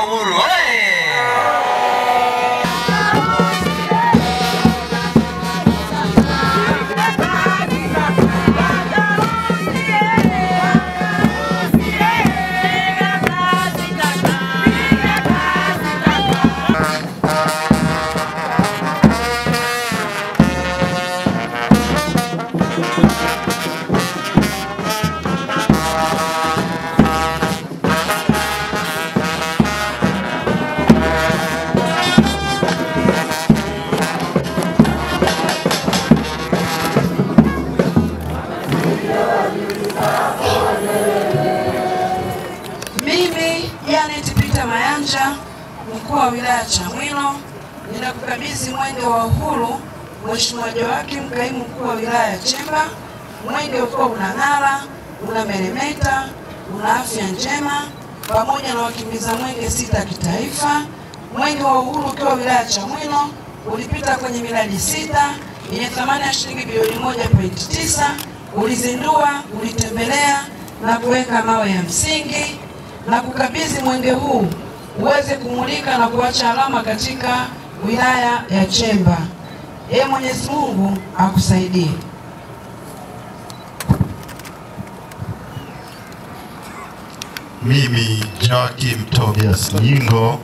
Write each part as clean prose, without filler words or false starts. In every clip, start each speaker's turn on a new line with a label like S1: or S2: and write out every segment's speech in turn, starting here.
S1: wa Uhuru oye!
S2: Mkuu wa wilaya Chamwino, ninakukabidhi Mwenge wa Uhuru Mheshimiwa Joakim, kaimu mkuu wa wilaya Chemba. Mwenge uko unang'ara, unameremeta, una afya njema, pamoja na wakimbiza mwenge 6 kitaifa. Mwenge wa Uhuru ukiwa wilaya Chamwino ulipita kwenye miradi 6 yenye thamani ya shilingi bilioni 1.9, ulizindua, ulitembelea na kuweka mawe ya msingi na kukabidhi mwenge huu uweze kumulika na kuacha alama katika wilaya ya Chemba. Ee Mwenyezi Mungu akusaidie.
S3: Mimi Joakim Tobias Nyingo,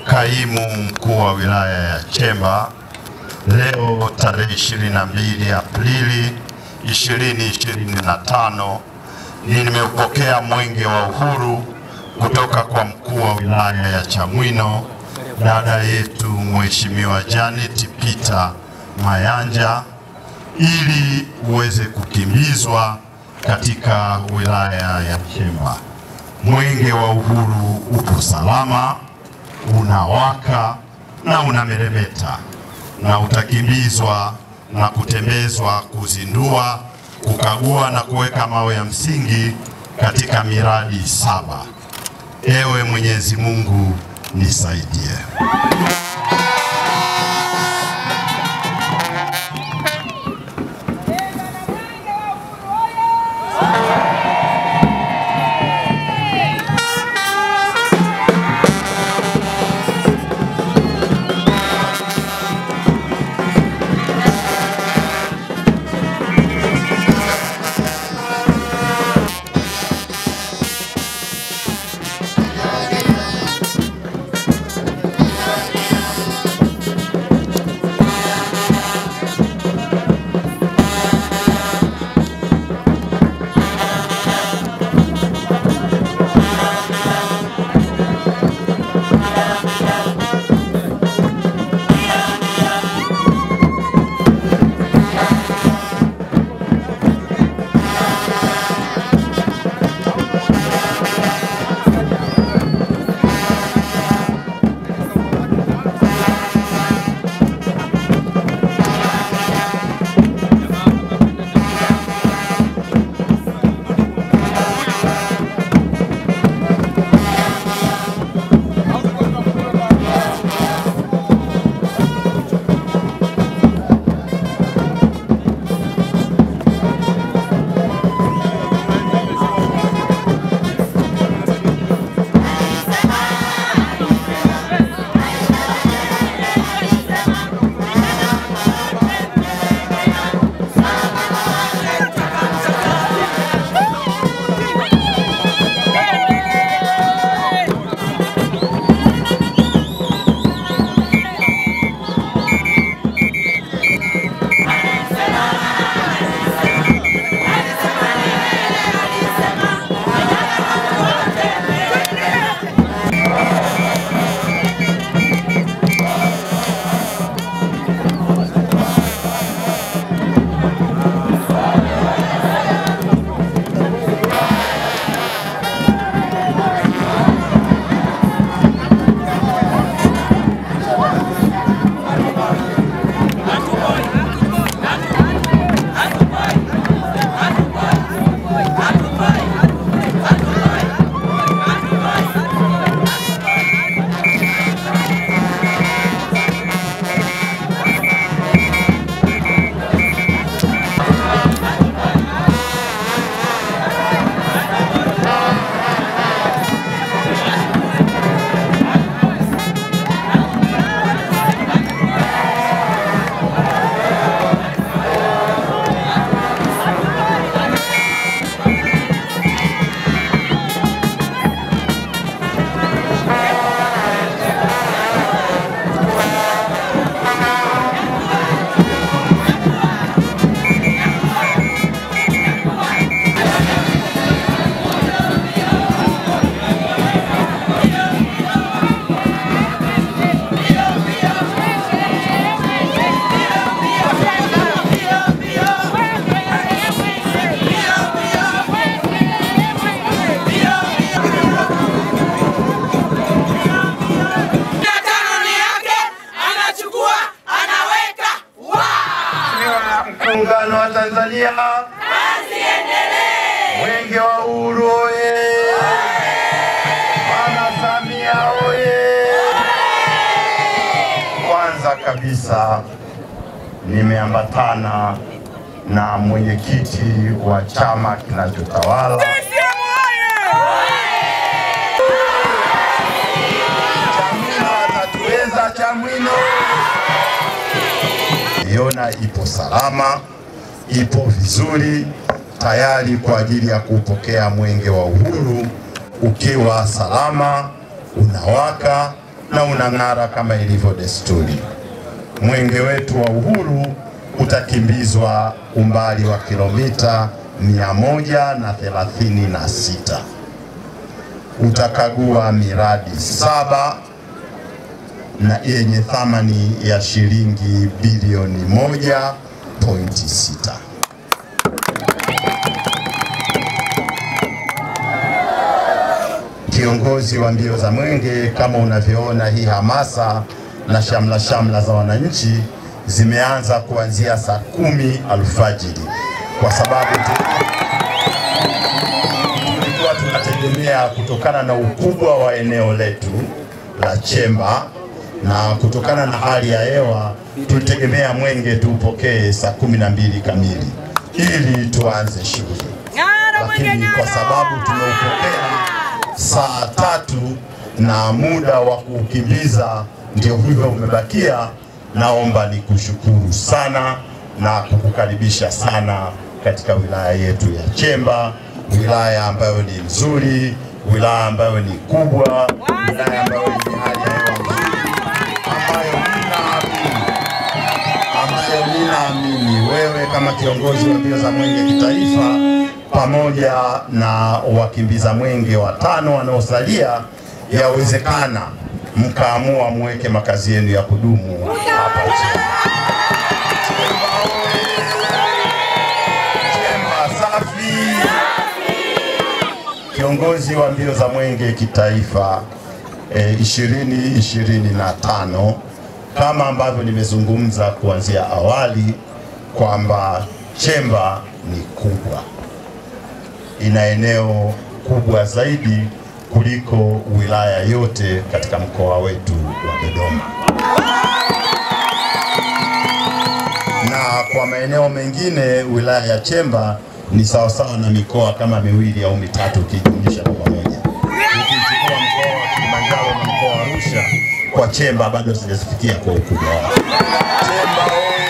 S3: kaimu mkuu wa wilaya ya Chemba, leo tarehe 22 Aprili 2025 nimepokea Mwenge wa Uhuru kutoka kwa mkuu wa wilaya ya Chamwino, dada yetu Mheshimiwa Janet Peter Mayanja, ili uweze kukimbizwa katika wilaya ya Chemba. Mwenge wa Uhuru upo salama, unawaka na unameremeta, na utakimbizwa na kutembezwa, kuzindua, kukagua na kuweka mawe ya msingi katika miradi 7. Ewe Mwenyezi Mungu nisaidie.
S4: Yeah.
S3: Samia,
S1: kazi endelee.
S3: Mwenge wa Uhuru oye! Mama Samia oye! Kwanza kabisa nimeambatana na mwenyekiti wa chama kinachotawala Chamwino, atatuweza Chamwino. Iona ipo salama, ipo vizuri, tayari kwa ajili ya kupokea Mwenge wa Uhuru ukiwa salama, unawaka na unang'ara kama ilivyo desturi. Mwenge wetu wa Uhuru utakimbizwa umbali wa kilomita 136. Utakagua miradi 7 na yenye thamani ya shilingi bilioni 1.6. Kiongozi wa mbio za Mwenge, kama unavyoona hii hamasa na shamla shamla za wananchi zimeanza kuanzia saa 10 alfajiri, kwa sababu tulikuwa tunategemea kutokana na ukubwa wa eneo letu la Chemba na kutokana na hali ya hewa tulitegemea mwenge tuupokee saa 12 kamili ili tuanze shughuli, lakini kwa sababu tumeupokea saa 3 na muda wa kukimbiza ndio hivyo umebakia, naomba nikushukuru sana na kukukaribisha sana katika wilaya yetu ya Chemba, wilaya ambayo ni nzuri, wilaya ambayo ni kubwa, wilaya ambayo ni hali ya hewa nzuri, ambayo ninaamini wewe kama kiongozi wa mbio za Mwenge kitaifa pamoja na wakimbiza mwenge 5 wanaosalia, yawezekana mkaamua muweke makazi yenu ya kudumu hapa Chemba. Chemba safi. Kiongozi wa mbio za Mwenge kitaifa 2025, kama ambavyo nimezungumza kuanzia awali kwamba Chemba ni kubwa, ina eneo kubwa zaidi kuliko wilaya yote katika mkoa wetu wa Dodoma, na kwa maeneo mengine wilaya ya Chemba ni sawasawa na mikoa kama 2 au 3 ukijumlisha kwa pamoja. Ukichukua mkoa wa Kilimanjaro na mkoa wa Arusha, kwa Chemba bado sijafikia kwa ukubwa wake. Chemba oye!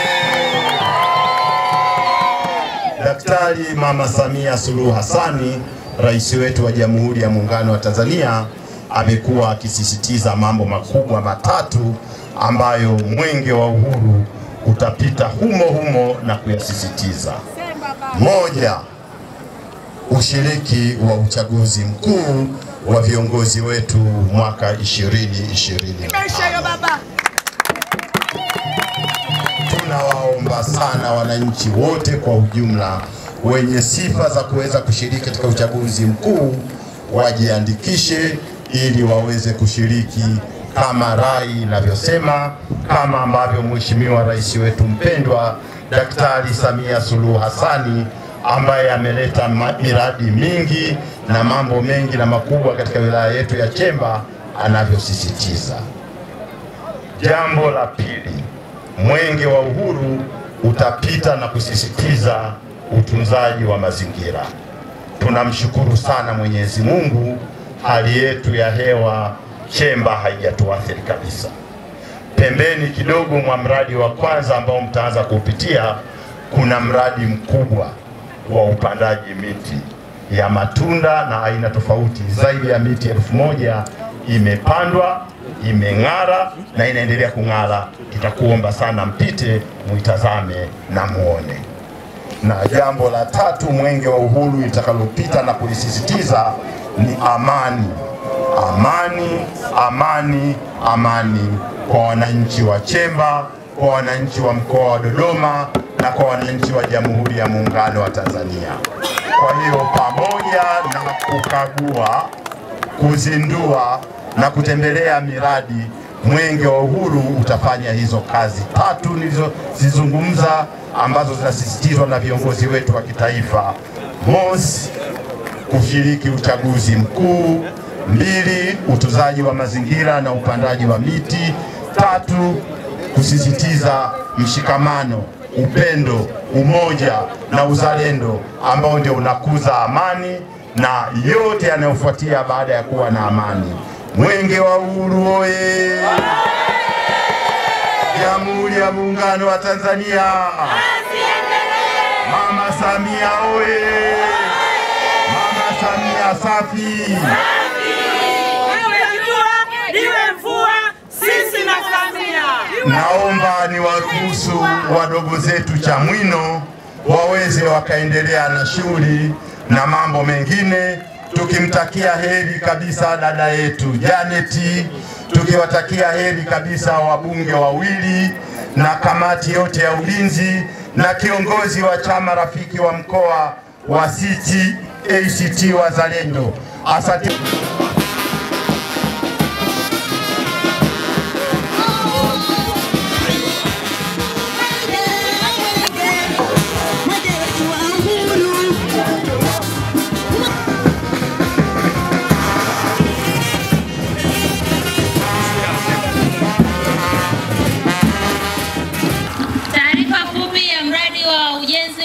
S3: Daktari Mama Samia Suluhu Hassani, rais wetu wa Jamhuri ya Muungano wa Tanzania, amekuwa akisisitiza mambo makubwa 3 ambayo Mwenge wa Uhuru utapita humo humo na kuyasisitiza. 1, ushiriki wa uchaguzi mkuu wa viongozi wetu mwaka 2025. Tunawaomba sana wananchi wote kwa ujumla wenye sifa za kuweza kushiriki katika uchaguzi mkuu wajiandikishe ili waweze kushiriki kama rai inavyosema, kama ambavyo Mheshimiwa Rais wetu mpendwa Daktari Samia Suluhu Hassani ambaye ameleta miradi mingi na mambo mengi na makubwa katika wilaya yetu ya Chemba anavyosisitiza. Jambo la pili, Mwenge wa Uhuru utapita na kusisitiza utunzaji wa mazingira. Tunamshukuru sana Mwenyezi Mungu, hali yetu ya hewa Chemba haijatuathiri kabisa. Pembeni kidogo mwa mradi wa kwanza ambao mtaanza kupitia, kuna mradi mkubwa wa upandaji miti ya matunda na aina tofauti. Zaidi ya miti 1000 imepandwa, imeng'ara na inaendelea kung'ara. Tutakuomba sana mpite, muitazame na muone. Na jambo la tatu Mwenge wa Uhuru itakalopita na kulisisitiza ni amani. Amani, amani, amani kwa wananchi wa Chemba, kwa wananchi wa mkoa wa Dodoma na kwa wananchi wa Jamhuri ya Muungano wa Tanzania. Kwa hiyo pamoja na kukagua, kuzindua na kutembelea miradi, Mwenge wa Uhuru utafanya hizo kazi tatu nilizozizungumza ambazo zinasisitizwa na viongozi wetu wa kitaifa. Mosi, kushiriki uchaguzi mkuu. 2, utunzaji wa mazingira na upandaji wa miti. 3, kusisitiza mshikamano, upendo, umoja na uzalendo ambao ndio unakuza amani na yote yanayofuatia baada ya kuwa na amani. Mwenge wa Uhuru oye! Jamhuri ya Muungano wa Tanzania! Mama Samia oye! Mama Samia safi! Naomba niwaruhusu wadogo zetu Chamwino waweze wakaendelea na shughuli na mambo mengine, tukimtakia heri kabisa dada yetu Janeti, tukiwatakia heri kabisa wabunge wawili na kamati yote ya ulinzi na kiongozi wa chama rafiki wa mkoa wa ACT Wazalendo. Asante.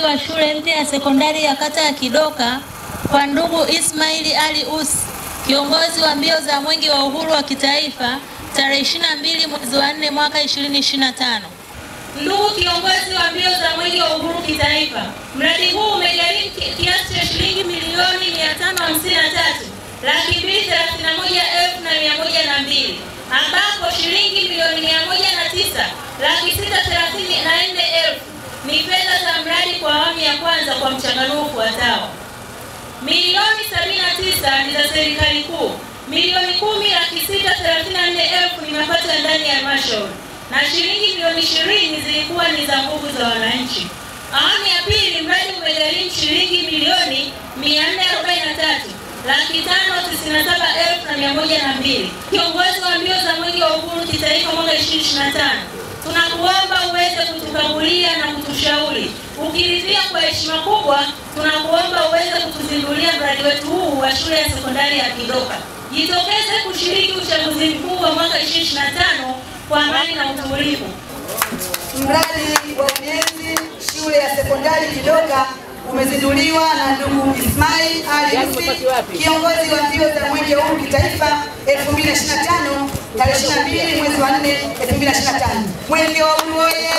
S1: Wa shule mpya ya sekondari ya kata ya Kidoka kwa ndugu Ismaili Ali Usi, kiongozi wa mbio za Mwenge wa Uhuru wa kitaifa tarehe 22 mwezi wa 4 mwaka 2025. Ndugu kiongozi wa mbio za Mwenge wa Uhuru kitaifa, mradi huu umegharimu kiasi cha shilingi milioni 553,231,102, ambapo shilingi milioni 109,634,000 ni fedha za mradi kwa awamu ya kwanza kwa mchanganuo ufuatao. Milioni 79 ni za serikali kuu, milioni 10,634,000 ni mapato ya ndani ya halmashauri, na shilingi milioni 20 zilikuwa ni za nguvu za wananchi. Awamu ya pili mradi umegharimu shilingi milioni 443,597,102. Kiongozi wa mbio za Mwenge wa Uhuru kitaifa mwaka 2025, tunakuomba uweze kutukagulia na kutushauri. Ukiridhia kwa heshima kubwa, tunakuomba uweze kutuzindulia mradi wetu huu wa shule ya sekondari ya Kidoka. Jitokeze kushiriki uchaguzi mkuu wa mwaka 2025 kwa amani na utulivu.
S4: Mradi wa ujenzi shule ya sekondari Kidoka umezinduliwa na ndugu Ismail Ali Usi, kiongozi wa mbio za Mwenge wa Uhuru kitaifa 2025 tarehe 22 mwezi wa 4 2025. Mwenge wa Uhuru oye!